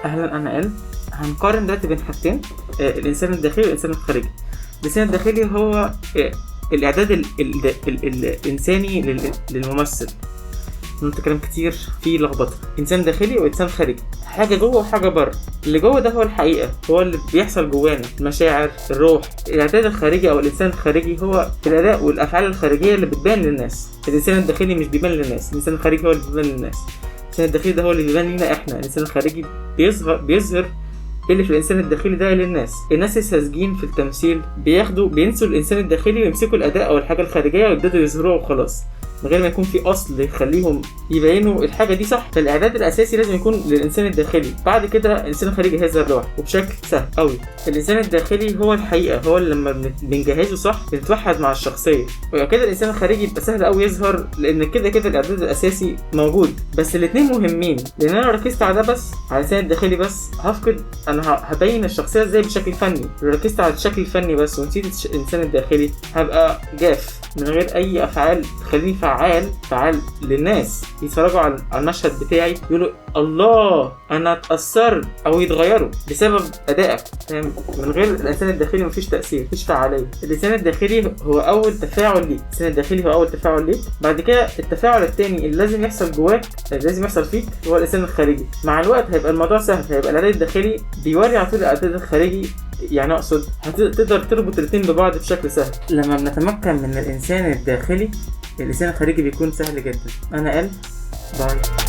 اهلا، انا ال هنقارن دلوقتي بين حاجتين، الانسان الداخلي والانسان الخارجي. الانسان الداخلي هو الاعداد ال ال ال الانساني للممثل. قلت كلام كتير فيه لخبطة. انسان داخلي وانسان خارجي، حاجة جوه وحاجه بره. اللي جوه ده هو الحقيقة، هو اللي بيحصل جوانا، المشاعر، الروح. الاعداد الخارجي او الانسان الخارجي هو الاداء والافعال الخارجية اللي بتبان للناس. الانسان الداخلي مش بيبان للناس، الانسان الخارجي هو اللي بيبان للناس. الانسان الداخلي ده هو اللي بيبان لينا احنا. الانسان الخارجي بيظهر اللي في الانسان الداخلي ده للناس. الناس الساذجين في التمثيل بينسوا الانسان الداخلي ويمسكوا الاداء او الحاجة الخارجية ويبتدوا يظهروها وخلاص، من غير ما يكون في اصل يخليهم يبينوا الحاجة دي صح. فالاعداد الاساسي لازم يكون للانسان الداخلي، بعد كده الانسان الخارجي هيظهر لوحده وبشكل سهل قوي. الانسان الداخلي هو الحقيقة، هو اللي لما بنجهزه صح بنتوحد مع الشخصية، وكده الانسان الخارجي يبقى سهل قوي يظهر، لان كده كده الاعداد الاساسي موجود. بس الاثنين مهمين، لان انا لو ركزت على ده بس، على الانسان الداخلي بس، هفقد انا هبين الشخصية ازاي بشكل فني. لو ركزت على الشكل الفني بس ونسيت الانسان الداخلي، هبقى جاف من غير اي افعال تخليني فعال للناس يتفرجوا على المشهد بتاعي يقولوا الله انا اتأثرت، او يتغيروا بسبب ادائك. فاهم؟ من غير الانسان الداخلي مفيش تأثير، مفيش فعالية. الانسان الداخلي هو اول تفاعل ليك، الانسان الداخلي هو اول تفاعل ليك. بعد كده التفاعل التاني اللي لازم يحصل جواك، اللي لازم يحصل فيك، هو الانسان الخارجي. مع الوقت هيبقى الموضوع سهل، هيبقى الاعداد الداخلي بيوري على طول الاعداد الخارجي. يعني اقصد هتقدر تربط الاتنين ببعض بشكل سهل. لما بنتمكن من الانسان الداخلي، الانسان الخارجي بيكون سهل جدا. انا ال باي.